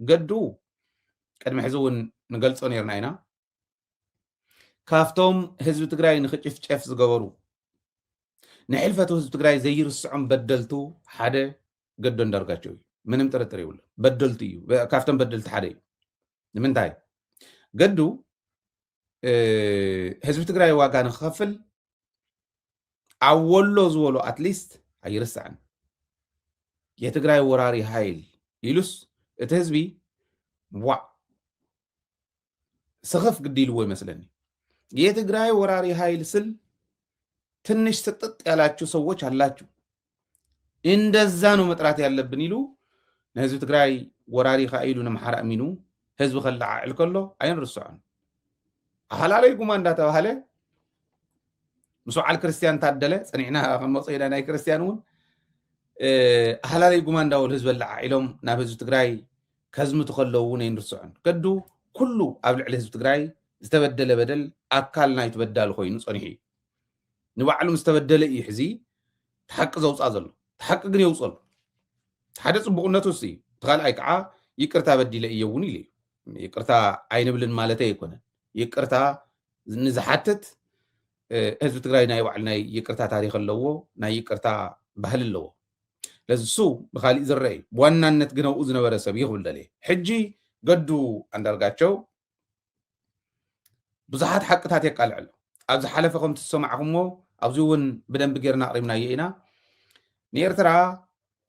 ገዱ ቅድሚ ሕዚ እውን ንገልጾ ነርና ኢና። ካብቶም ህዝቢ ትግራይ ንክጭፍጨፍ ዝገበሩ፣ ንሕልፈቱ ህዝቢ ትግራይ ዘይርስዖም በደልቱ ሓደ ገዱ ኣንዳርጋቸው እዩ። ምንም ጥርጥር የብሉ። በደልቱ እዩ። ካብቶም በደልቲ ሓደ እዩ። ንምንታይ? ገዱ ህዝቢ ትግራይ ዋጋ ንክኸፍል ኣብ ወሎ ዝበሎ ኣትሊስት ኣይርሳዕን። የትግራይ ወራሪ ሀይል ኢሉስ እቲ ህዝቢ ዋዕ ስኽፍ ግዲ ኢልዎ ይመስለኒ። የትግራይ ወራሪ ሀይል ስል ትንሽ ስጥጥ ያላችሁ ሰዎች አላችሁ። እንደዛ ነው መጥራት ያለብን ኢሉ ንህዝቢ ትግራይ ወራሪ ኸዓ ኢሉ ንምሓራ ኣሚኑ ህዝቢ ከለዓዕል ከሎ ኣይንርስዖን። ኣሃላለይ ጉማ እንዳተባሃለ ምስ በዓል ክርስቲያን ታደለ ጸኒዕና ከመጽኦ ኢና። ናይ ክርስቲያን እውን ኣሃላለይ ጉማ እንዳበሉ ህዝቢ ኣለዓዒሎም ናብ ህዝቢ ትግራይ ከዝምቱ ከለዉ እውን ኣይንርስዖን። ገዱ ኩሉ ኣብ ልዕሊ ህዝቢ ትግራይ ዝተበደለ በደል ኣካል ናይቲ በዳሊ ኮይኑ ጸኒሑ እዩ። ንባዕሉ ምስ ተበደለ እዩ ሕዚ ሓቂ ዘውፅኣ ዘሎ። ሓቂ ግን የውፅኣሉ። ሓደ ፅቡቕነቱ እሱ እዩ። እቲ ካልኣይ ከዓ ይቅርታ በዲለ እየ እውን ኢሉ እዩ። ይቅርታ ኣይንብልን ማለተይ ኣይኮነን። ይቅርታ ንዝሓትት ህዝቢ ትግራይ ናይ ባዕሉ ናይ ይቅርታ ታሪክ ኣለዎ፣ ናይ ይቅርታ ባህሊ ኣለዎ። ስለዚ እሱ ብካሊእ ዝረአ እዩ። ብዋናነት ግን ኣብኡ ዝነበረ ሰብ እዩ ክብል ደልየ። ሕጂ ገዱ ኣንዳርጋቸው ብዙሓት ሓቅታት የቃልዕ ኣሎ። ኣብ ዝሓለፈ ከምቲ ዝሰማዕኹሞ ኣብዚ እውን ብደንቢ ጌርና ኣቕሪብናዮ ኢና። ንኤርትራ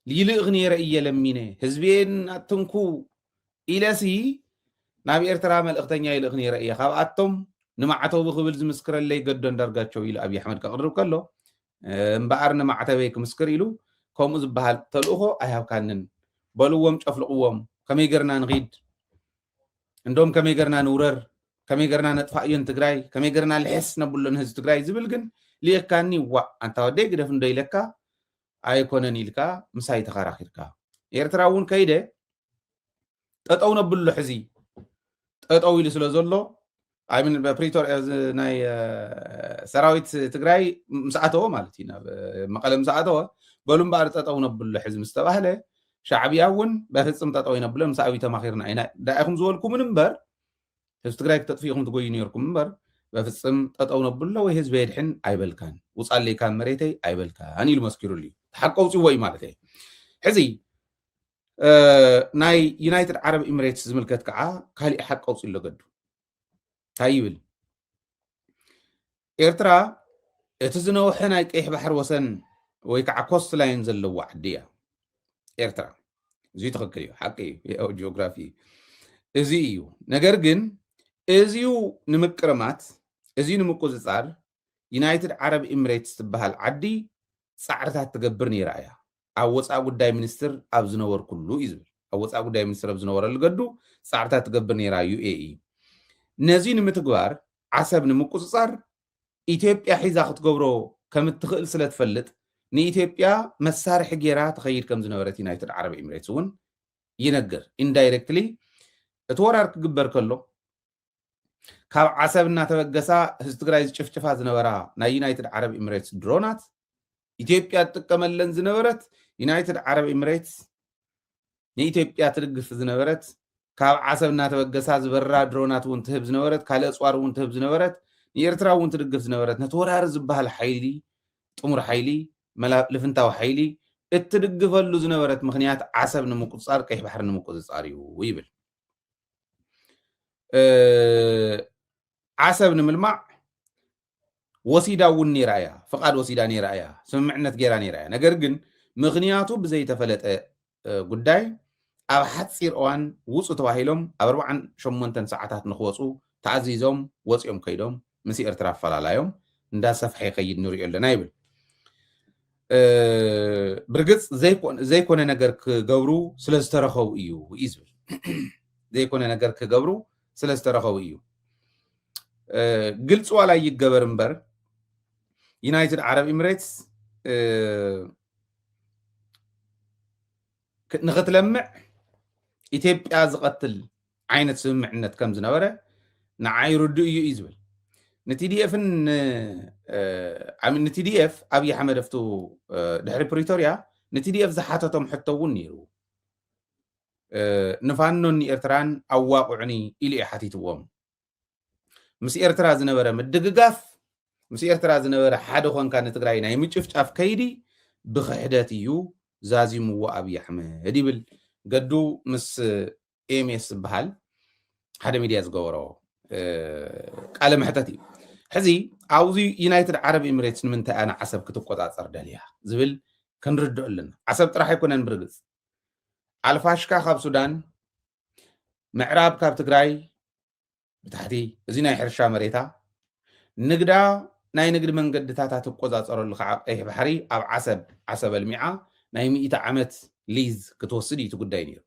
ይልእኽ ነይረ እየ ለሚነ፣ ህዝቤን ኣትንኩ ኢለሲ ናብ ኤርትራ መልእኽተኛ ይልእኽ ነይረ እየ። ካብኣቶም ንማዕተቡ ክብል ዝምስክረለይ ገዱ ኣንዳርጋቸው ኢሉ ኣብይ ኣሕመድ ከቕርብ ከሎ እምበኣር ንማዕተበይ ክምስክር ኢሉ ከምኡ ዝበሃል ተልእኾ ኣይሃብካንን። በልዎም፣ ጨፍልቕዎም፣ ከመይ ገርና ንኺድ፣ እንደም ከመይ ገርና ንውረር፣ ከመይ ገርና ነጥፋእዮን ትግራይ፣ ከመይ ገርና ልሕስ ነብሎን ህዝቢ ትግራይ ዝብል ግን ልኢኽካኒ። ዋእ ኣንታ ወደይ ግደፍ እንዶ ኢለካ ኣይኮነን ኢልካ ምሳይ ተኸራኺርካ። ኤርትራ እውን ከይደ ጠጠው ነብሎ ሕዚ ጠጠው ኢሉ ስለ ዘሎ ኣይምን በፕሪቶርያ እዚ ናይ ሰራዊት ትግራይ ምስ ኣተወ ማለት እዩ፣ ናብ መቐለ ምስ ኣተወ በሉ እምበኣር ጠጠው ነብሎ ሕዚ ምስ ተባህለ ሻዕብያ እውን በፍፅም ጠጠው ይነብሎ ምስ ኣብይ ተማኺርና ኢና ዳኢኹም ዝበልኩምን እምበር ህዝቢ ትግራይ ክተጥፍኡ ኢኹም ትጎዩ ነርኩም እምበር በፍፅም ጠጠው ነብሎ ወይ ህዝቢ የድሕን ኣይበልካን፣ ውፃለይ ካብ መሬተይ ኣይበልካን ኢሉ መስኪሩሉ እዩ። ሓቂ ኣውፅዎ እዩ ማለት እዩ። ሕዚ ናይ ዩናይትድ ዓረብ ኤምሬትስ ዝምልከት ከዓ ካሊእ ሓቂ ኣውፅኡ ኣሎ ገዱ። እንታይ ይብል? ኤርትራ እቲ ዝነውሐ ናይ ቀይሕ ባሕሪ ወሰን ወይ ከዓ ኮስት ላይን ዘለዎ ዓዲ እያ ኤርትራ። እዚ ትኽክል እዩ፣ ሓቂ እዩ፣ ያው ጂኦግራፊ እዩ። እዚ እዩ። ነገር ግን እዚዩ ንምቅርማት፣ እዚዩ ንምቁፅፃር ዩናይትድ ዓረብ ኤምሬትስ ትበሃል ዓዲ ፃዕርታት ትገብር ነይራ እያ። ኣብ ወፃኢ ጉዳይ ሚኒስትር ኣብ ዝነበርኩሉ እዩ ዝብል። ኣብ ወፃኢ ጉዳይ ሚኒስትር ኣብ ዝነበረሉ ገዱ ፃዕርታት ትገብር ነይራ ዩ ኤ ኢ። ነዚ ንምትግባር ዓሰብ ንምቁፅፃር ኢትዮጵያ ሒዛ ክትገብሮ ከም እትኽእል ስለ ትፈልጥ ንኢትዮጵያ መሳርሒ ገይራ ትኸይድ ከም ዝነበረት ዩናይትድ ዓረብ ኤምሬትስ እውን ይነግር። ኢንዳይሬክትሊ እቲ ወራር ክግበር ከሎ ካብ ዓሰብ እናተበገሳ ህዝቢ ትግራይ ዝጭፍጭፋ ዝነበራ ናይ ዩናይትድ ዓረብ ኤምሬትስ ድሮናት ኢትዮጵያ ትጥቀመለን ዝነበረት ዩናይትድ ዓረብ ኤምሬትስ ንኢትዮጵያ ትድግፍ ዝነበረት ካብ ዓሰብ እናተበገሳ ዝበራ ድሮናት እውን ትህብ ዝነበረት ካልእ እፅዋር እውን ትህብ ዝነበረት ንኤርትራ እውን ትድግፍ ዝነበረት ነቲ ወራሪ ዝበሃል ሓይሊ ጥሙር ሓይሊ መላ- ልፍንታዊ ሓይሊ እትድግፈሉ ዝነበረት ምክንያት ዓሰብ ንምቁፅፃር ቀይሕ ባሕሪ ንምቁፅፃር እዩ ይብል። እ፣ ዓሰብ ንምልማዕ ወሲዳ እውን ነይራ እያ፣ ፍቓድ ወሲዳ ነይራ እያ፣ ስምምዕነት ገይራ ነይራ እያ። ነገር ግን ምኽንያቱ ብዘይተፈለጠ እ፣ ጉዳይ ኣብ ሓፂር እዋን ውፁ ተባሂሎም ኣብ ኣርባዓን ሸሞንተን ሰዓታት ንክወፁ ተኣዚዞም ወፂኦም ከይዶም ምስ ኤርትራ ኣፈላላዮም እንዳሰፍሐ ይኸይድ ንሪኦ ኣለና ይብል። እ፣ ብርግፅ ዘይኮ- ዘይኮነ ነገር ክገብሩ ስለ ዝተረኸቡ እዩ እዩ ዝብል። ዘይኮነ ነገር ክገብሩ ስለ ዝተረኸቡ እዩ። እ፣ ግልፂ ዋላ ይገበር እምበር ዩናይትድ ዓረብ ኤምሬትስ እ፣ ክ- ንክትለምዕ ኢትዮጵያ ዝቐትል ዓይነት ስምምዕነት ከም ዝነበረ ንዓይ ርዱእ እዩ እዩ ዝብል። ንቲዲኤፍን ንቲዲኤፍ ኣብይ ኣሕመድ ኣብቱ ድሕሪ ፕሪቶርያ ንቲዲኤፍ ዝሓተቶም ሕቶ እውን ነይሩ። ንፋኖን ንኤርትራን ኣዋቕዑኒ ኢሉ እዩ ሓቲትዎም። ምስ ኤርትራ ዝነበረ ምድግጋፍ፣ ምስ ኤርትራ ዝነበረ ሓደ ኮንካ ንትግራይ ናይ ምጭፍጫፍ ከይዲ ብክሕደት እዩ ዛዚምዎ ኣብይ ኣሕመድ ይብል። ገዱ ምስ ኤምኤስ ዝበሃል ሓደ ሚድያ ዝገበሮ ቃለ መሕተት እዩ። ሕዚ ኣብዚ ዩናይትድ ዓረብ ኤምሬትስ ንምንታይ ኣነ ዓሰብ ክትቆፃፀር ደልያ ዝብል ክንርድኦ ኣለና። ዓሰብ ጥራሕ ኣይኮነን ብርግፅ፣ ኣልፋሽካ ካብ ሱዳን፣ ምዕራብ ካብ ትግራይ ብታሕቲ፣ እዚ ናይ ሕርሻ መሬታ፣ ንግዳ ናይ ንግዲ መንገድታታ ትቆፃፀረሉ ከዓ ቀይሕ ባሕሪ ኣብ ዓሰብ ዓሰብ ኣልሚዓ ናይ ሚእቲ ዓመት ሊዝ ክትወስድ እዩ እቲ ጉዳይ ነይሩ።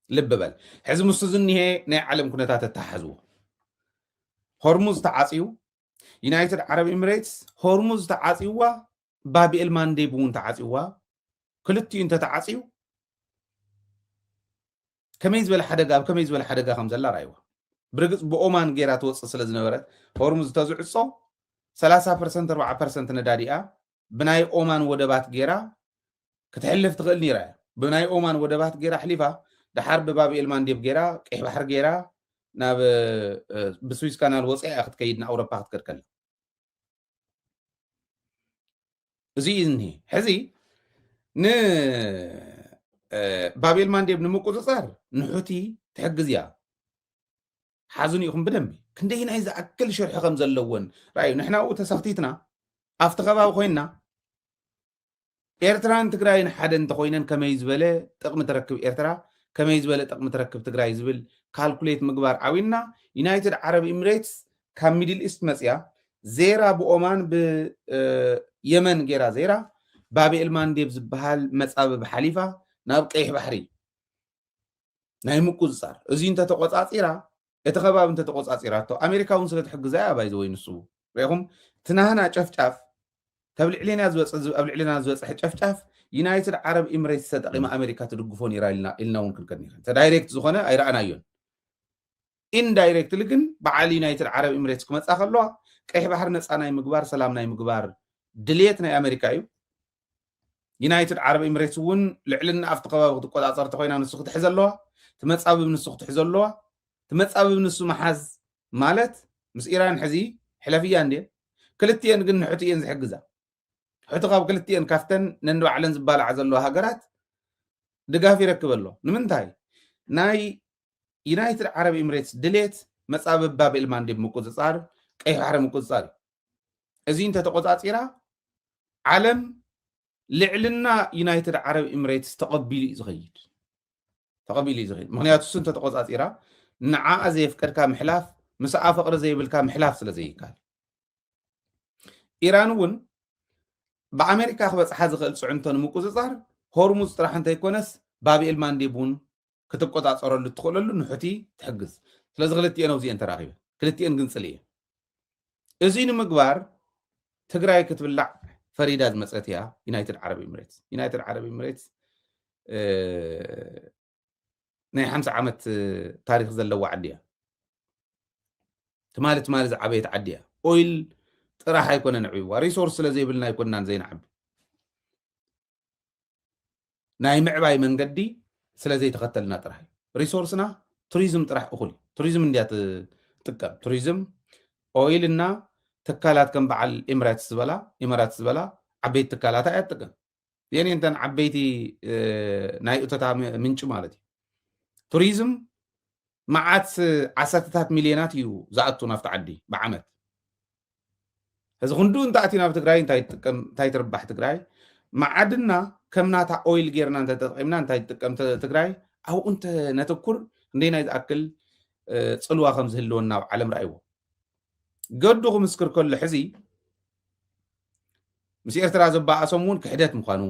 ልቢ በል። ሕዚ ምስቲ ዝኒሄ ናይ ዓለም ኩነታት ተተሓሕዝዎ። ሆርሙዝ ተዓፅዩ፣ ዩናይትድ ዓረብ ኤምሬትስ ሆርሙዝ ተዓፅይዋ፣ ባብኤል ማንዴብ እውን ተዓፅይዋ። ክልቲኡ እንተተዓፅዩ ከመይ ዝበለ ሓደጋ ኣብ ከመይ ዝበለ ሓደጋ ከም ዘላ ራይዋ። ብርግፅ ብኦማን ገይራ ትወፅእ ስለ ዝነበረት ሆርሙዝ ተዝዕፆ ሰላሳ ፐርሰንት ኣርባዓ ፐርሰንት ነዳዲኣ ብናይ ኦማን ወደባት ገይራ ክትሕልፍ ትኽእል ነይራ እያ። ብናይ ኦማን ወደባት ገይራ ኣሕሊፋ ድሓር ብባብኤል ማንዴብ ገይራ ቀይሕ ባሕሪ ገይራ ናብ ብስዊዝ ካናል ወፂኣ እያ ክትከይድ ንኣውሮፓ ክትከድ ከላ። እዚ እዩ እኒሄ። ሕዚ ን ባቤል ማንዴብ ንምቁፅፃር ንሑቲ ትሕግዝ እያ። ሓዝኑ ኢኹም ብደንቢ ክንደይ ናይ ዝኣክል ሽርሒ ከም ዘለወን ራእዩ። ንሕና ኡ ተሰኽቲትና ኣብቲ ከባቢ ኮይንና ኤርትራን ትግራይን ሓደ እንተኮይነን ከመይ ዝበለ ጥቕሚ ትረክብ ኤርትራ፣ ከመይ ዝበለ ጥቕሚ ትረክብ ትግራይ ዝብል ካልኩሌት ምግባር ዓዊና። ዩናይትድ ዓረብ ኤምሬትስ ካብ ሚድል ኢስት መፅያ ዜራ ብኦማን ብየመን ገይራ ዜራ ባብኤል ማንዴብ ዝበሃል መፃብብ ሓሊፋ ናብ ቀይሕ ባሕሪ ናይ ምቁፅፃር እዚ እንተተቆፃፂራ እቲ ከባቢ እንተተቆፃፂራቶ ኣሜሪካ እውን ስለ ትሕግዛ እያ። ባይዘወይ ንሱ ሪኢኹም ትናህና ጨፍጫፍ ተብ ልዕሌና ዝበፀ ኣብ ልዕሌና ዝበፀሐ ጨፍጫፍ ዩናይትድ ዓረብ ኤምሬትስ ተጠቂማ ኣሜሪካ ትድግፎ ነይራ ኢልና እውን ክንከድ ነይራ። ዳይሬክት ዝኾነ ኣይረኣናዮን። ኢንዳይሬክትሊ ግን በዓል ዩናይትድ ዓረብ ኤምሬትስ ክመፃ ከለዋ ቀይሕ ባሕሪ ነፃ ናይ ምግባር ሰላም ናይ ምግባር ድልየት ናይ ኣሜሪካ እዩ። ዩናይትድ ዓረብ ኤምሬትስ እውን ልዕልና ኣብቲ ከባቢ ክትቆፃፀር ተኮይና ንሱ ክትሕዘ ኣለዋ። ትመፃብብ ንሱ ክትሕዘ ኣለዋ። ትመፃብብ ንሱ መሓዝ ማለት ምስ ኢራን ሕዚ ሕለፍያ እንዴ ክልትኤን ግን ንሕቲ እየን ዝሕግዛ። ሕቲ ካብ ክልትኤን ካብተን ነንባዕለን ዝባላዓ ዘለዋ ሃገራት ድጋፍ ይረክብ ኣሎ። ንምንታይ? ናይ ዩናይትድ ዓረብ ኤምሬትስ ድሌት መፃብብ ባብኤል ማንዴብ ምቁፅፃር፣ ቀይሕ ባሕሪ ምቁፅፃር እዩ። እዚ እንተተቆፃፂራ ዓለም ልዕልና ዩናይትድ ዓረብ ኤምሬትስ ተቐቢሉ እዩ ዝኸይድ። ተቐቢሉ እዩ ዝኸይድ። ምክንያቱ እሱ እንተተቆፃፂራ ንዓኣ ዘየፍቀድካ ምሕላፍ፣ ምስኣ ፍቕሪ ዘይብልካ ምሕላፍ ስለ ዘይካል። ኢራን እውን ብኣሜሪካ ክበፅሓ ዝኽእል ፅዕንቶ ንምቁፅፃር ሆርሙዝ ጥራሕ እንተይኮነስ ባብኤል ማንዴብ እውን ክትቆፃፀረሉ እትኽእለሉ ንሑቲ ትሕግዝ። ስለዚ ክልቲኤን ኣብዚኤን ተራኺበ ክልቲኤን ግን ፅልኢ እዚ ንምግባር ትግራይ ክትብላዕ ፈሪዳ ዝመፀት እያ ዩናይትድ ዓረብ ኤምሬትስ። ዩናይትድ ዓረብ ኤምሬትስ ናይ ሓምሳ ዓመት ታሪክ ዘለዋ ዓዲ እያ። ትማሊ ትማሊ ዝዓበየት ዓዲ እያ። ኦይል ጥራሕ ኣይኮነን ዕብይዋ ሪሶርስ ስለ ዘይብልና ኣይኮንናን ዘይንዓቢ ናይ ምዕባይ መንገዲ ስለ ዘይተኸተልና ጥራሕ እዩ። ሪሶርስና ቱሪዝም ጥራሕ እኹል እዩ። ቱሪዝም እንድያ ትጥቀም። ቱሪዝም ኦይል እና ትካላት ከም በዓል ኤምሬትስ ዝበላ ኤምሬትስ ዝበላ ዓበይቲ ትካላታ እያ ትጥቀም። የኔ እንተን ዓበይቲ ናይ እቶታ ምንጭ ማለት እዩ። ቱሪዝም መዓት ዓሰርተታት ሚልዮናት እዩ ዝኣቱ ናብቲ ዓዲ ብዓመት። እዚ ክንዱ እንተኣትዩ ናብ ትግራይ እንታይ ትርባሕ ትግራይ? መዓድና ከም ናታ ኦይል ጌርና እንተተጠቂምና እንታይ ትጥቀም ትግራይ? ኣብኡ እንተነተኩር ክንደይናይ ዝኣክል ፅልዋ ከም ዝህልወና ኣብ ዓለም ረኣይዎ። ገዱ ክምስክር ከሎ ሕዚ ምስ ኤርትራ ዘባኣሶም እውን ክሕደት ምዃኑ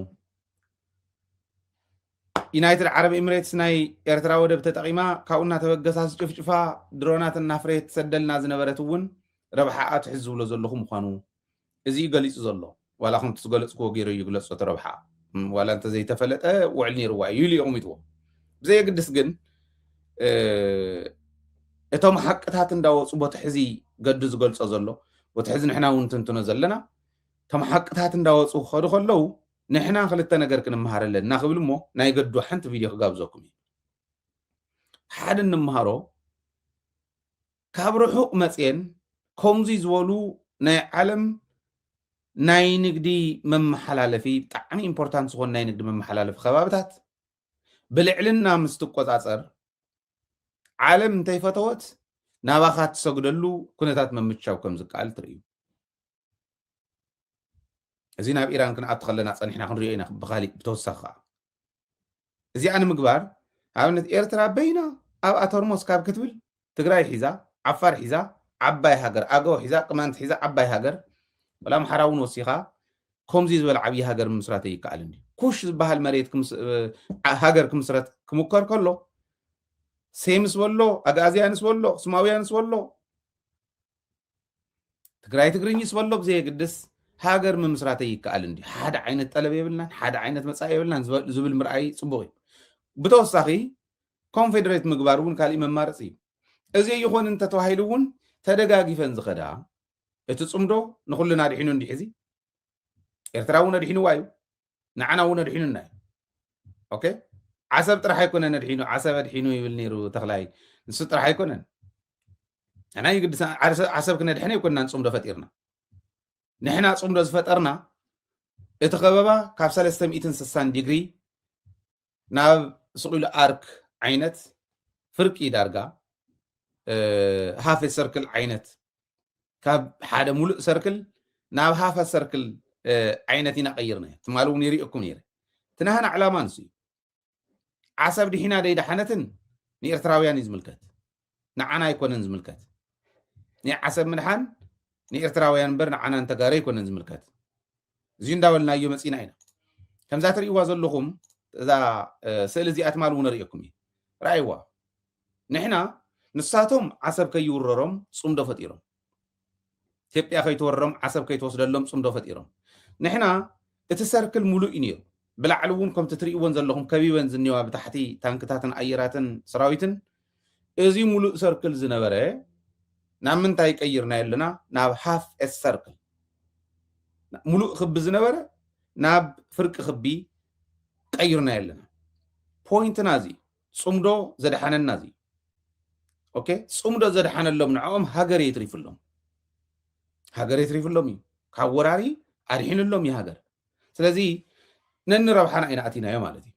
ዩናይትድ ዓረብ ኤምሬትስ ናይ ኤርትራ ወደብ ተጠቒማ ካብኡ እናተበገሳ ዝጭፍጭፋ ድሮናት እናፍረየት ትሰደልና ዝነበረት እውን ረብሓኣ ትሕዝ ዝብሎ ዘለኹ ምዃኑ እዚ እዩ ገሊጹ ዘሎ። ዋላ ከምቲ ዝገለጽክዎ ገይሩ ይግለጾ እቲ ረብሓኣ ዋላ እንተዘይተፈለጠ ውዕል ነይርዋ እዩ ኢሉ የቕሚጥዎ። ብዘየግድስ ግን እቶም ሓቅታት እንዳወፁ ቦቲ ሕዚ ገዱ ዝገልጾ ዘሎ ቦቲ ሕዚ ንሕና እውን ትንትኖ ዘለና እቶም ሓቅታት እንዳወፁ ክኸዱ ከለዉ ንሕና ክልተ ነገር ክንመሃር ኣለና ክብል እሞ ናይ ገዱ ሓንቲ ቪድዮ ክጋብዘኩም እዩ። ሓደ እንመሃሮ ካብ ርሑቕ መፅየን ከምዚ ዝበሉ ናይ ዓለም ናይ ንግዲ መመሓላለፊ ብጣዕሚ ኢምፖርታንት ዝኾኑ ናይ ንግዲ መመሓላለፊ ከባብታት ብልዕልና ምስ ትቆፃፀር ዓለም እንተይፈተወት ናባኻ ትሰግደሉ ኩነታት መምቻው ከም ዝከኣል ትርእዩ። እዚ ናብ ኢራን ክንኣቱ ከለና ፀኒሕና ክንሪኦ ኢና። ብካሊእ ብተወሳኺ ከዓ እዚኣ ንምግባር ኣብነት ኤርትራ በይና ኣብ ኣተርሞስ ካብ ክትብል ትግራይ ሒዛ ዓፋር ሒዛ ዓባይ ሃገር ኣገው ሒዛ ቅማንት ሒዛ ዓባይ ሃገር ወላ ኣምሓራ እውን ወሲኻ ከምዚ ዝበለ ዓብዪ ሃገር ምስራት ይከኣል እንዲ ኩሽ ዝበሃል መሬት ሃገር ክምስረት ክምከር ከሎ ሴምስ በሎ ኣግኣዝያንስ በሎ ኣክሱማውያንስ በሎ ትግራይ ትግርኝስ በሎ ብዘየግድስ ሃገር ምምስራተይ ይከኣል እንዲ ሓደ ዓይነት ጠለብ የብልናን ሓደ ዓይነት መፃኢ የብልናን ዝብል ምርኣይ ፅቡቅ እዩ። ብተወሳኺ ኮንፌደሬት ምግባር እውን ካሊእ መማረፂ እዩ። እዚ ይኾን እንተተባሂሉ እውን ተደጋጊፈን ዝኸዳ እቲ ፅምዶ ንኩልና ድሒኑ እንዲ ሕዚ ኤርትራ እውን ኣድሒንዋ እዩ። ንዓና እውን ኣድሒኑና እዩ። ኦኬ ዓሰብ ጥራሕ ኣይኮነን ኣድሒኑ ዓሰብ ኣድሒኑ ይብል ነይሩ ተኽላይ። ንሱ ጥራሕ ኣይኮነን። ንሕና ይግድስ ዓሰብ ክነድሕን ኣይኮንናን ፅምዶ ፈጢርና። ንሕና ፅምዶ ዝፈጠርና እቲ ከበባ ካብ ሰለስተ ሚእትን ስሳን ዲግሪ ናብ ስቕ ኢሉ ኣርክ ዓይነት ፍርቂ ዳርጋ ሃፍ ሰርክል ዓይነት ካብ ሓደ ሙሉእ ሰርክል ናብ ሃፈ ሰርክል ዓይነት ኢና ቀይርና ትማሊ እውን ይሪእኩም ነይረ። እቲ ናህና ዕላማ ንሱ እዩ። ዓሰብ ድሒና ደይደሓነትን ንኤርትራውያን እዩ ዝምልከት፣ ንዓና ኣይኮነን ዝምልከት። ናይ ዓሰብ ምድሓን ንኤርትራውያን እምበር ንዓና ንተጋሩ ኣይኮነን ዝምልከት። እዚ እንዳበልናዮ መፂና ኢና። ከምዛ ትርእይዋ ዘለኹም እዛ ስእሊ እዚኣ ትማሊ እውን ርእየኩም እዩ። ረኣይዋ። ንሕና ንሳቶም ዓሰብ ከይውረሮም ፅምዶ ፈጢሮም፣ ኢትዮጵያ ከይትወረሮም ዓሰብ ከይትወስደሎም ፅምዶ ፈጢሮም። ንሕና እቲ ሰርክል ሙሉእ እዩ ነይሩ። ብላዕሊ እውን ከምቲ ትርእይወን ዘለኹም ከቢበን ዝኒዋ ብታሕቲ ታንክታትን ኣየራትን ሰራዊትን እዚ ሙሉእ ሰርክል ዝነበረ ናብ ምንታይ ቀይርና ኣለና? ናብ ሃፍ ኤስ ሰርክል። ሙሉእ ክቢ ዝነበረ ናብ ፍርቂ ክቢ ቀይርና ኣለና። ፖይንትና እዚ ጽምዶ ዘድሓነና እዚ። ኦኬ፣ ጽምዶ ዘድሓነሎም ንዕኦም ሃገር የትሪፍሎም። ሃገር የትሪፍሎም እዩ። ካብ ወራሪ ኣድሒንሎም እዩ ሃገር። ስለዚ ነንረብሓና ኢና ኣቲናዮ ማለት እዩ።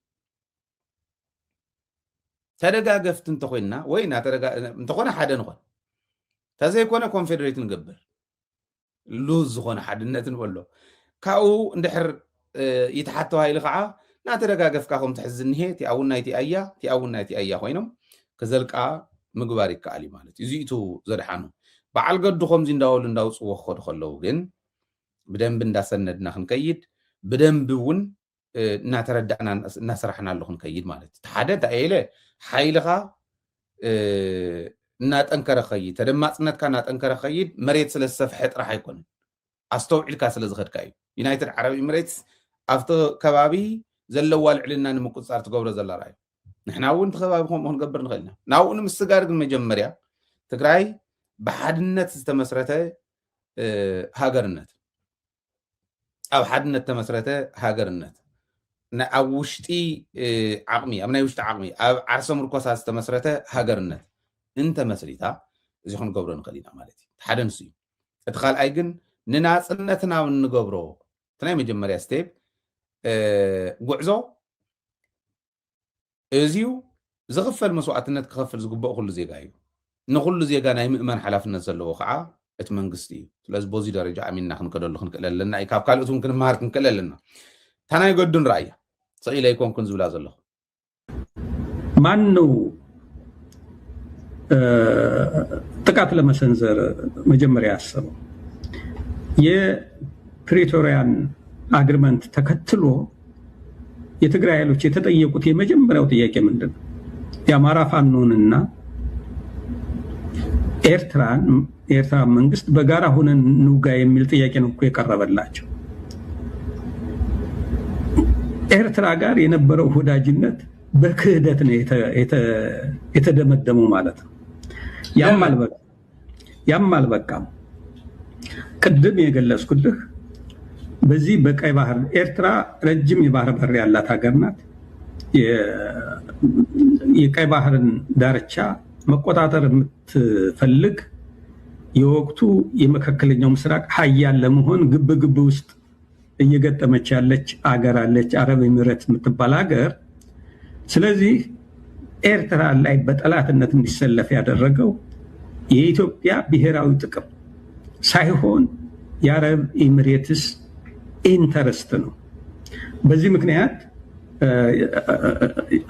ተደጋገፍቲ እንተኮይንና ወይ እንተኮነ ሓደ ንኾን፣ ተዘይኮነ ኮንፌዴሬት ንገብር። ሉዝ ዝኾነ ሓድነት ንበሎ። ካብኡ እንድሕር ይትሓት ተባሂሉ ከዓ እናተደጋገፍካ ከም ትሕዝ እኒሄ እቲኣ እውን ናይቲ ኣያ እቲኣ እውን ናይቲ ኣያ ኮይኖም ክዘልቃ ምግባር ይከኣል እዩ ማለት እዩ። እዚእቱ ዘድሓኑ በዓል ገዱ ከምዚ እንዳበሉ እንዳውፅዎ ክኸዱ ከለዉ ግን ብደንቢ እንዳሰነድና ክንከይድ ብደንቢ እውን እናተረዳእና እናሰራሕናሉ ክንከይድ ማለት እዩ። ሓደ እንታይ ኢለ ሓይልኻ እናጠንከረ ኸይድ፣ ተደማፅነትካ እናጠንከረ ኸይድ መሬት ስለ ዝሰፍሐ ጥራሕ ኣይኮነን፣ ኣስተውዒልካ ስለ ዝኸድካ እዩ። ዩናይትድ ዓረብ ኤምሬትስ ኣብቲ ከባቢ ዘለዋ ልዕልና ንምቁፅፃር ትገብሮ ዘላ ራእዩ። ንሕና እውን እቲ ከባቢ ከምኡ ክንገብር ንኽእል ኢና። ናብኡ ንምስጋር ግን መጀመርያ ትግራይ ብሓድነት ዝተመስረተ ሃገርነት ኣብ ሓድነት ተመስረተ ሃገርነት ኣብ ውሽጢ ዓቕሚ ኣብ ናይ ውሽጢ ዓቕሚ ኣብ ዓርሰ ምርኮሳ ዝተመስረተ ሃገርነት እንተመስሪታ እዚ ክንገብሮ ንኽእል ኢና ማለት እዩ። ሓደ ንሱ እዩ። እቲ ካልኣይ ግን ንናፅነትና እንገብሮ እቲ ናይ መጀመርያ ስቴፕ ጉዕዞ እዚዩ ዝኽፈል መስዋእትነት ክኸፍል ዝግበኦ ኩሉ ዜጋ እዩ። ንኹሉ ዜጋ ናይ ምእማን ሓላፍነት ዘለዎ ከዓ እቲ መንግስቲ እዩ። ስለዚ በዚ ደረጃ ኣሚንና ክንከደሉ ክንክእል ኣለና እዩ። ካብ ካልኦት እውን ክንመሃር ክንክእል ኣለና። እታ ናይ ገዱን ረኣያ ስቕ ኢለ ኣይኮንኩን ዝብላ ዘለኹ። ማን ነው ጥቃት ለመሰንዘር መጀመሪያ ያሰበው? የፕሪቶሪያን አግሪመንት ተከትሎ የትግራይ ኃይሎች የተጠየቁት የመጀመሪያው ጥያቄ ምንድን ነው? የአማራ ፋኖንና ኤርትራን የኤርትራ መንግስት በጋራ ሆነን እንውጋ የሚል ጥያቄ ነው እኮ የቀረበላቸው። ኤርትራ ጋር የነበረው ወዳጅነት በክህደት ነው የተደመደመው ማለት ነው። ያም አልበቃም። ቅድም የገለጽኩልህ በዚህ በቀይ ባህር፣ ኤርትራ ረጅም የባህር በር ያላት ሀገር ናት። የቀይ ባህርን ዳርቻ መቆጣጠር የምትፈልግ፣ የወቅቱ የመካከለኛው ምስራቅ ሀያል ለመሆን ግብ ግብ ውስጥ እየገጠመች ያለች አገር አለች፣ አረብ ኤሚሬት የምትባል ሀገር። ስለዚህ ኤርትራ ላይ በጠላትነት እንዲሰለፍ ያደረገው የኢትዮጵያ ብሔራዊ ጥቅም ሳይሆን የአረብ ኤሚሬትስ ኢንተረስት ነው። በዚህ ምክንያት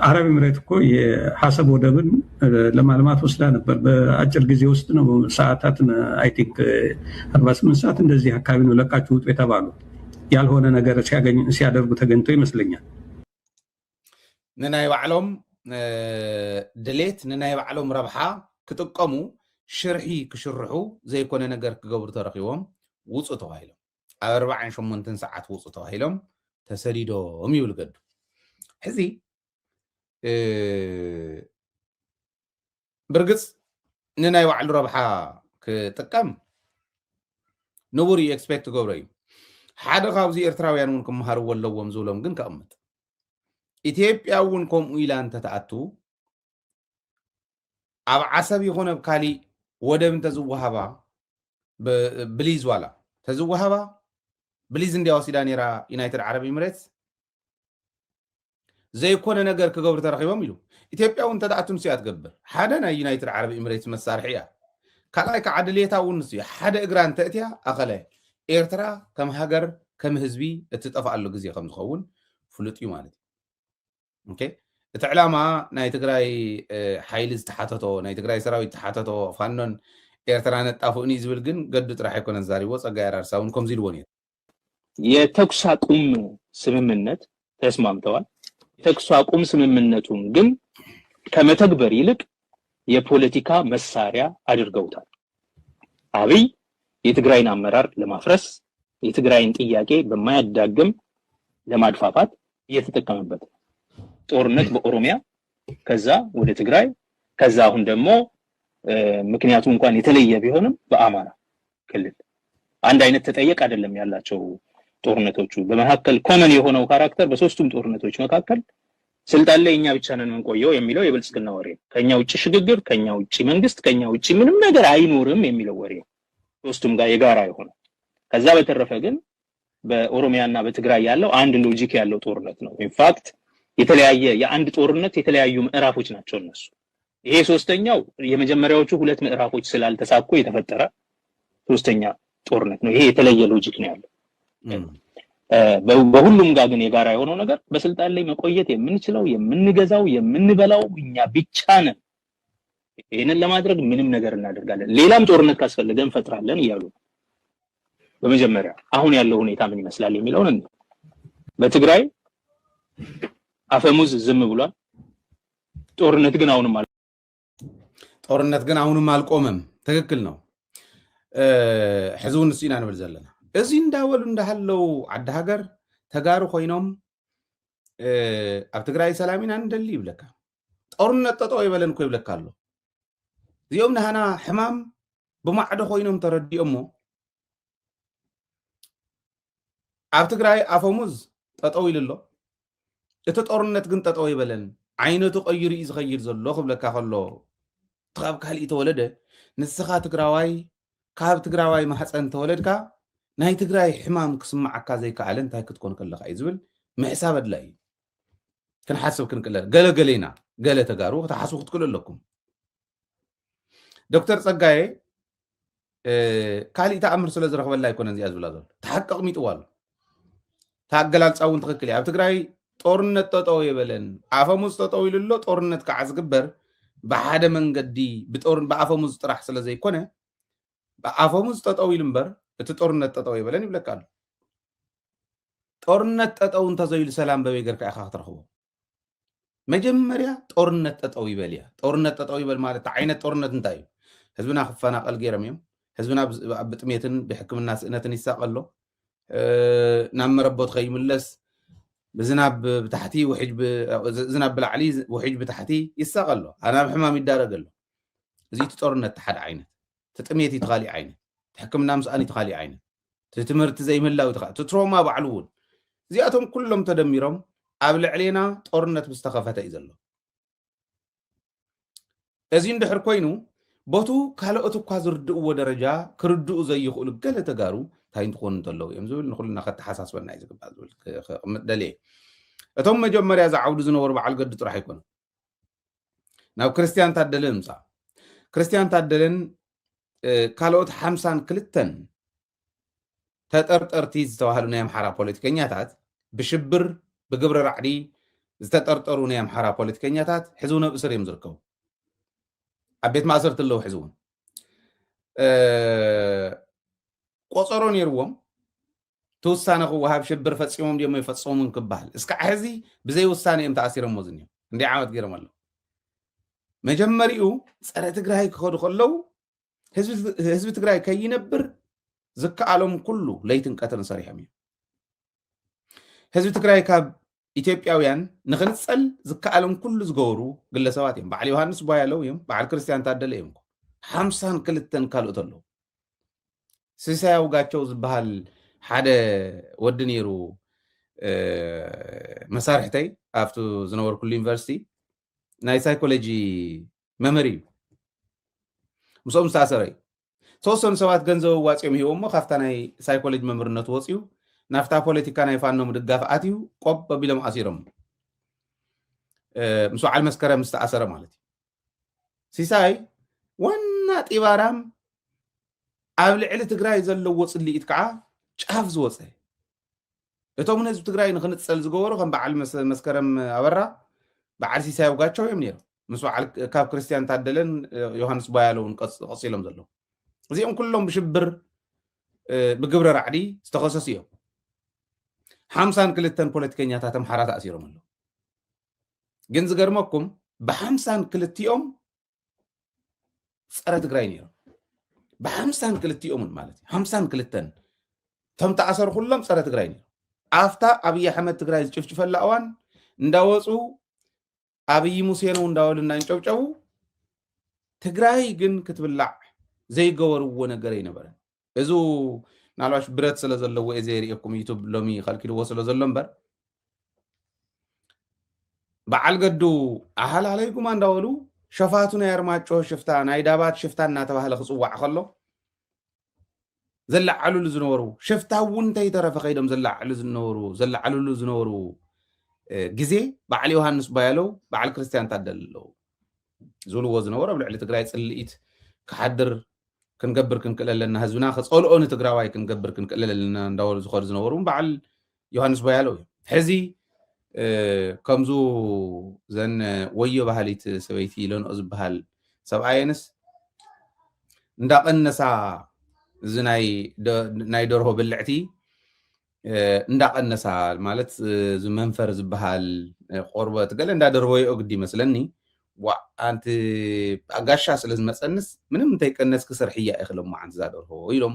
አረብ ኤምሬት እኮ የሐሰብ ወደብን ለማልማት ወስዳ ነበር። በአጭር ጊዜ ውስጥ ነው፣ ሰዓታት፣ አይ ቲንክ አርባ ስምንት ሰዓት እንደዚህ አካባቢ ነው ለቃችሁ ውጡ የተባሉ። ያልሆነ ነገር ሲያደርጉ ተገኝቶ ይመስለኛል። ንናይ ባዕሎም ድሌት፣ ንናይ ባዕሎም ረብሓ ክጥቀሙ ሽርሒ ክሽርሑ ዘይኮነ ነገር ክገብሩ ተረኺቦም ውፁ ተባሂሎም ኣብ ኣርባዓን ሸሞንተን ሰዓት ውፁ ተባሂሎም ተሰዲዶም ይብል ገዱ። ሕዚ ብርግፅ ንናይ ባዕሉ ረብሓ ክጥቀም ንቡር እዩ፣ ኤክስፔክት ትገብሮ እዩ። ሓደ ካብዚ ኤርትራውያን እውን ክመሃርዎ ኣለዎም ዝብሎም ግን ከቕምጥ። ኢትዮጵያ እውን ከምኡ ኢላ እንተተኣቱ ኣብ ዓሰብ ይኹን ኣብ ካሊእ ወደብ እንተዝወሃባ ብሊዝ ዋላ ተዝወሃባ ብሊዝ እንዲያ ወሲዳ ነይራ ዩናይትድ ዓረብ ኤምሬትስ ዘይኮነ ነገር ክገብሩ ተረኺቦም ኢሉ። ኢትዮጵያ እውን እንተትኣቱ ንሱ እያ ትገብር። ሓደ ናይ ዩናይትድ ዓረብ ኤምሬትስ መሳርሒ እያ። ካልኣይ ከዓ ድሌታ እውን ንሱ እዩ። ሓደ እግራ እንተእትያ ኣኸለ ኤርትራ ከም ሃገር ከም ህዝቢ እትጠፍኣሉ ግዜ ከም ዝኸውን ፍሉጥ እዩ ማለት እዩ። ኦኬ፣ እቲ ዕላማ ናይ ትግራይ ሓይሊ ዝተሓተቶ፣ ናይ ትግራይ ሰራዊት ዝተሓተቶ ፋኖን ኤርትራ ነጣፍኡኒ ዝብል ግን ገዱ ጥራሕ ኣይኮነን ዛሪቦ፣ ፀጋይ ኣራርሳ እውን ከምዚ ኢልዎ ነይሩ። የተኩስ አቁም ስምምነት ተስማምተዋል። የተኩስ አቁም ስምምነቱን ግን ከመተግበር ይልቅ የፖለቲካ መሳሪያ አድርገውታል። አብይ የትግራይን አመራር ለማፍረስ፣ የትግራይን ጥያቄ በማያዳግም ለማድፋፋት እየተጠቀመበት ነው። ጦርነት በኦሮሚያ፣ ከዛ ወደ ትግራይ፣ ከዛ አሁን ደግሞ ምክንያቱ እንኳን የተለየ ቢሆንም በአማራ ክልል አንድ አይነት ተጠየቅ አይደለም ያላቸው ጦርነቶቹ። በመካከል ኮመን የሆነው ካራክተር በሶስቱም ጦርነቶች መካከል ስልጣን ላይ እኛ ብቻ ነን የምንቆየው የሚለው የብልጽግና ወሬ ነው። ከኛ ውጭ ሽግግር፣ ከኛ ውጭ መንግስት፣ ከኛ ውጭ ምንም ነገር አይኖርም የሚለው ወሬ ነው ሶስቱም ጋር የጋራ የሆነው። ከዛ በተረፈ ግን በኦሮሚያና በትግራይ ያለው አንድ ሎጂክ ያለው ጦርነት ነው። ኢንፋክት የተለያየ የአንድ ጦርነት የተለያዩ ምዕራፎች ናቸው እነሱ። ይሄ ሶስተኛው የመጀመሪያዎቹ ሁለት ምዕራፎች ስላልተሳኩ የተፈጠረ ሶስተኛ ጦርነት ነው። ይሄ የተለየ ሎጂክ ነው ያለው። በሁሉም ጋር ግን የጋራ የሆነው ነገር በስልጣን ላይ መቆየት የምንችለው የምንገዛው የምንበላው እኛ ብቻ ነን። ይህንን ለማድረግ ምንም ነገር እናደርጋለን፣ ሌላም ጦርነት ካስፈለገ እንፈጥራለን እያሉ ነው። በመጀመሪያ አሁን ያለው ሁኔታ ምን ይመስላል የሚለውን እንየው። በትግራይ አፈሙዝ ዝም ብሏል። ጦርነት ግን አሁንም አል- ጦርነት ግን አሁንም አልቆመም። ትክክል ነው። ሕዚ እውን ንሱ ኢና ንብል ዘለና። እዚ እንዳበሉ እንዳሃለው ዓዲ ሃገር ተጋሩ ኮይኖም ኣብ ትግራይ ሰላም ኢና ንደሊ ይብለካ። ጦርነት ጠጠው ይበለን እኮ ይብለካ ኣሎ። እዚኦም ንሃና ሕማም ብማዕዶ ኮይኖም ተረዲኦሞ ኣብ ትግራይ ኣፈሙዝ ጠጠው ኢሉ ኣሎ። እቲ ጦርነት ግን ጠጠው ይበለን፣ ዓይነቱ ቀይሩ እዩ ዝኸይድ ዘሎ ክብለካ ከሎ፣ እቲ ካብ ካሊእ ተወለደ፣ ንስኻ ትግራዋይ፣ ካብ ትግራዋይ ማህፀን ተወለድካ፣ ናይ ትግራይ ሕማም ክስምዓካ ዘይከኣለ እንታይ ክትኮን ከለካ እዩ ዝብል ምሕሳብ ኣድላይ እዩ። ክንሓስብ ክንክእል ገለ ገለ ኢና፣ ገለ ተጋሩ ክትሓስቡ ክትክእሉ ኣለኩም። ዶክተር ፀጋየ ካሊእ ተኣምር ስለ ዝረኽበላ ኣይኮነን እዚኣ ዝብላ ዘሎ፣ ተሓቂ ኣቕሚጥዋ ኣሎ። ተኣገላልፃ እውን ትኽክል እያ። ኣብ ትግራይ ጦርነት ጠጠው የበለን፣ ኣፈሙዝ ጠጠው ኢሉ ኣሎ። ጦርነት ከዓ ዝግበር ብሓደ መንገዲ ብኣፈሙዝ ጥራሕ ስለ ዘይኮነ ብኣፈሙዝ ጠጠው ኢሉ እምበር እቲ ጦርነት ጠጠው የበለን ይብለካ ኣሎ። ጦርነት ጠጠው እንተዘይሉ ሰላም በበይ ገርካ ኢኻ ክትረኽቦ? መጀመርያ ጦርነት ጠጠው ይበል እያ። ጦርነት ጠጠው ይበል ማለት ዓይነት ጦርነት እንታይ እዩ? ህዝብና ክፈናቀል ገይሮም እዮም። ህዝብና ብጥሜትን ብሕክምና ስእነትን ይሳቀ ኣሎ። ናብ መረቦት ከይምለስ ብዝናብ ብታሕቲ ዝናብ ብላዕሊ ውሕጅ ብታሕቲ ይሳቀ ኣሎ። ኣናብ ሕማም ይዳረግ ኣሎ። እዚ እቲ ጦርነት ሓደ ዓይነት፣ እቲ ጥሜት እቲ ካሊእ ዓይነት፣ እቲ ሕክምና ምስኣን እቲ ካሊእ ዓይነት። እቲ ትምህርቲ ዘይምህላው፣ እቲ ትሮማ ባዕሉ እውን፣ እዚኣቶም ኩሎም ተደሚሮም ኣብ ልዕሌና ጦርነት ምስ ተኸፈተ እዩ ዘሎ። እዚ እንድሕር ኮይኑ፣ ቦቱ ካልኦት እኳ ዝርድእዎ ደረጃ ክርድኡ ዘይኽእሉ ገለ ተጋሩ እንታይ እንትኾኑ እንተለዉ እዮም ዝብል ንኹልና ከተሓሳስበና እዩ ዝግባእ ዝብል ክቕምጥ ደልየ። እቶም መጀመርያ ዝዓውዱ ዝነበሩ በዓል ገዱ ጥራሕ ኣይኮኑን። ናብ ክርስቲያን ታደለ ንምፃእ፣ ክርስቲያን ታደለን ካልኦት ሓምሳን ክልተን ተጠርጠርቲ ዝተባህሉ ናይ ኣምሓራ ፖለቲከኛታት፣ ብሽብር፣ ብግብረ ራዕዲ ዝተጠርጠሩ ናይ ኣምሓራ ፖለቲከኛታት ሕዚ እውን ኣብ እስር እዮም ዝርከቡ። ኣብ ቤት ማእሰርቲ ኣለዉ። ሕዚ እውን ቆፀሮ ነይርዎም፣ እቲ ውሳነ ክወሃብ፣ ሽብር ፈፂሞም ድዮም ኣይፈፀሙን ክበሃል። እስካዕ ሕዚ ብዘይ ውሳነ እዮም ተኣሲሮሞ ዝኒዮም። እንደ ዓመት ገይሮም ኣለዉ። መጀመሪኡ ፀረ ትግራይ ክኸዱ ከለዉ ህዝቢ ትግራይ ከይነብር ዝከኣሎም ኩሉ ለይትን ቀትርን ሰሪሖም እዮም። ህዝቢ ትግራይ ካብ ኢትዮጵያውያን ንክንፀል ዝከኣሎም ኩሉ ዝገበሩ ግለሰባት እዮም። በዓል ዮሃንስ ቧያለው እዮም፣ በዓል ክርስቲያን ታደለ እዮም። ሓምሳን ክልተን ካልኦት ኣለዉ። ሲሳይ ኣውጋቸው ዝበሃል ሓደ ወዲ ነይሩ፣ መሳርሕተይ ኣብቲ ዝነበርኩሉ ዩኒቨርሲቲ ናይ ሳይኮሎጂ መምህር እዩ። ምስኦም ዝተኣሰረ እዩ። ተወሰኑ ሰባት ገንዘብ ኣዋፂኦም ሂቦሞ ካብታ ናይ ሳይኮሎጂ መምህርነቱ ወፂኡ ናብታ ፖለቲካ ናይ ፋኖ ምድጋፍ ኣትዩ ቆብ ኣቢሎም ኣሲሮም። ምስ በዓል መስከረም ዝተኣሰረ ማለት እዩ። ሲሳይ ዋና ጢባራም ኣብ ልዕሊ ትግራይ ዘለዎ ፅልኢት ከዓ ጫፍ ዝወፀ፣ እቶም ንህዝቢ ትግራይ ንክንፀል ዝገበሩ ከም በዓል መስከረም ኣበራ፣ በዓል ሲሳይ ኣውጋቸው እዮም ነይሮም። ምስ በዓል ካብ ክርስቲያን ታደለን ዮሃንስ ቧያለውን ቀፂሎም ዘለዉ እዚኦም ኩሎም ብሽብር ብግብረ ራዕዲ ዝተኸሰሱ እዮም። ሓምሳን ክልተን ፖለቲከኛታት ኣምሓራ ተኣሲሮም ኣለዉ። ግን ዝገርመኩም ብሓምሳን ክልቲኦም ፀረ ትግራይ ነይሮም። ብሓምሳን ክልቲኦምን ማለት እዩ። ሓምሳን ክልተን እቶም ተኣሰሩ ኩሎም ፀረ ትግራይ ነይሮም። ኣብታ ኣብይ ኣሕመድ ትግራይ ዝጭፍጭፈላ እዋን እንዳወፁ ኣብይ ሙሴ ነው እንዳበሉ እናንጨብጨቡ ትግራይ ግን ክትብላዕ ዘይገበርዎ ነገር ኣይነበረን። እዚ ምናልባሽ ብረት ስለ ዘለዎ እየ ዘይርእየኩም፣ ዩቱብ ሎሚ ከልኪልዎ ስለ ዘሎ እምበር በዓል ገዱ ኣሃላለይ ጉማ እንዳበሉ ሸፋቱ ናይ ኣርማጮ ሽፍታ፣ ናይ ዳባት ሽፍታ እናተባህለ ክፅዋዕ ከሎ ዘለዓሉሉ ዝነበሩ ሽፍታ እውን እንተይተረፈ ከይዶም ዘለዓሉ ዝነበሩ ዘለዓሉሉ ዝነበሩ ግዜ በዓል ዮሃንስ ባያለው በዓል ክርስቲያን ታደለ ኣለዉ ዝብልዎ ዝነበሩ ኣብ ልዕሊ ትግራይ ፅልኢት ክሓድር ክንገብር ክንክእል ኣለና፣ ህዝብና ከፀልኦ ንትግራዋይ ክንገብር ክንክእል ኣለና እንዳበሉ ዝኸዱ ዝነበሩ በዓል ዮሃንስ ባያለው እዩ። ሕዚ ከምዙ ዘን ወዮ ባህሊት ሰበይቲ ለንኦ ዝበሃል ሰብኣየንስ እንዳቐነሳ እዚ ናይ ደርሆ ብልዕቲ እንዳቐነሳ ማለት እዚ መንፈር ዝበሃል ቆርበት ገለ እንዳደርበይኦ ግዲ ይመስለኒ። ዋ ኣንቲ ኣጋሻ ስለ ዝመፀንስ ምንም እንተይቀነስኪ ስርሕያ ኢኽሎም መዓንቲ እዛ ደርሆ ኢሎም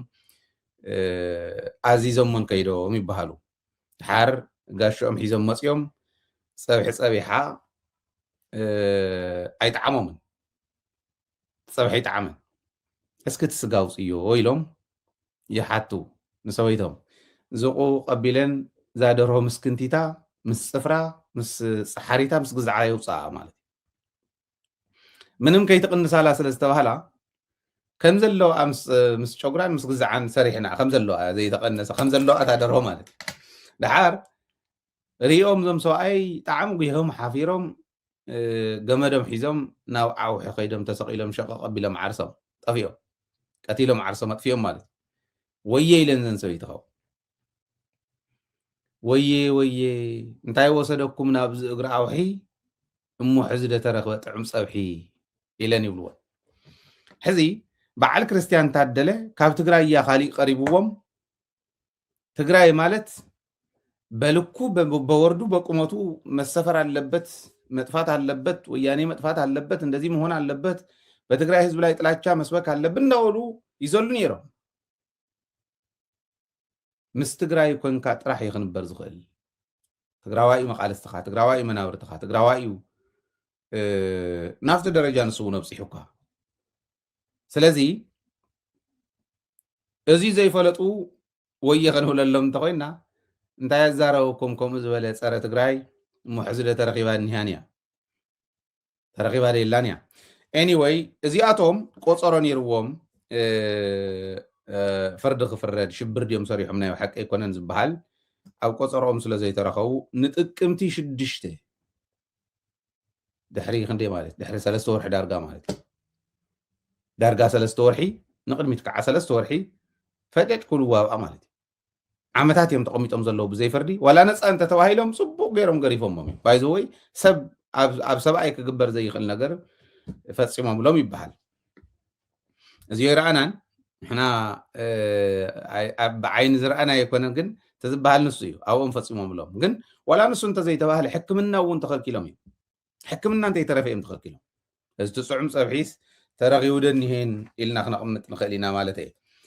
ኣዚዞሞን ከይዶም ይበሃሉ። ድሓር ጋሽኦም ሒዞም መፅዮም ፀብሒ ፀቢሓ ኣይጠዓሞምን። ፀብሒ ይጠዓመን እስኪ እቲ ስጋ ኣውፅዮ ኢሎም ይሓቱ ንሰበይቶም። ዝቑ ቀቢለን እዛ ደርሆ ምስ ክንቲታ ምስ ፅፍራ ምስ ፀሓሪታ ምስ ግዛዓ የውፅኣ ማለት እዩ። ምንም ከይትቕንሳላ ስለ ዝተባህላ ከም ዘለዋ ምስ ጨጉራን ምስ ግዛዓን ሰሪሕና ከም ዘለዋ ዘይተቐነሰ ከም ዘለዋ እታ ደርሆ ማለት እዩ። ድሓር ሪኦም ዞም ሰብኣይ ጣዕሚ ጉሆም ሓፊሮም ገመዶም ሒዞም ናብ ዓውሒ ከይዶም ተሰቒሎም ሸቐቕ ኣቢሎም ዓርሶም ጠፊኦም ቀቲሎም ዓርሶም ኣጥፊኦም ማለት እዩ። ወየ ኢለን ዘን ሰበይቲ ኸው ወየ ወየ እንታይ ወሰደኩም ናብዚ እግሪ ኣውሒ እሞ ሕዚ ደተረኽበ ጥዑም ፀብሒ ኢለን ይብልወን። ሕዚ በዓል ክርስቲያን ታደለ ካብ ትግራይ እያ ካሊእ ቀሪብዎም ትግራይ ማለት በልኩ በወርዱ በቁመቱ መሰፈር ኣለበት፣ መጥፋት ኣለበት፣ ወያኔ መጥፋት ኣለበት፣ እንደዚህ መሆን ኣለበት፣ በትግራይ ህዝብ ላይ ጥላቻ መስበክ ኣለብን እንዳበሉ ይዘሉ ነይሮም። ምስ ትግራይ ኮንካ ጥራሕ እዩ ክንበር ዝኽእል። ትግራዋይ እዩ መቃልስትኻ፣ ትግራዋይ እዩ መናብርትኻ፣ ትግራዋይ እዩ ናብቲ ደረጃ ንስውን ኣብፂሑካ። ስለዚ እዚ ዘይፈለጡ ወየ ከንብለሎም እንተኮይና እንታይ ኣዛረበኩም? ከምኡ ዝበለ ጸረ ትግራይ እሞ ሕዚ ዶ ተረኺባ እኒሃን እያ? ተረኺባ ዶ የላን እያ? Anyway፣ እዚኣቶም ቆጸሮ ነይርዎም። ፍርዲ ክፍረድ ሽብር ድዮም ሰሪሖም ናይ ሓቂ ኣይኮነን ዝበሃል ኣብ ቆጸሮኦም ስለ ዘይተረኸቡ ንጥቅምቲ ሽዱሽተ ድሕሪ ክንደይ ማለት ድሕሪ ሰለስተ ወርሒ ዳርጋ ማለት እዩ። ዳርጋ ሰለስተ ወርሒ ንቅድሚት ከዓ ሰለስተ ወርሒ ፈጨጭ ክብልዎ ኣብኣ ማለት እዩ። ዓመታት እዮም ተቐሚጦም ዘለዉ ብዘይ ፍርዲ። ዋላ ነፃ እንተተባሂሎም ፅቡቕ ገይሮም ገሪፎሞም እዩ። ባይዘወይ ሰብ ኣብ ሰብኣይ ክግበር ዘይኽእል ነገር ፈፂሞምሎም ይበሃል። እዚ ኣይረኣናን ንሕና ብዓይኒ ዝረኣና ኣይኮነን፣ ግን ተዝበሃል ንሱ እዩ ኣብኦም ፈፂሞምሎም። ግን ዋላ ንሱ እንተዘይተባህለ ሕክምና እውን ተኸልኪሎም እዩ። ሕክምና እንተይተረፈ እዮም ተኸልኪሎም። እዚ ትፅዑም ፀብሒስ ተረኺቡ ዶ እኒሄን ኢልና ክነቕምጥ ንኽእል ኢና ማለት እየ።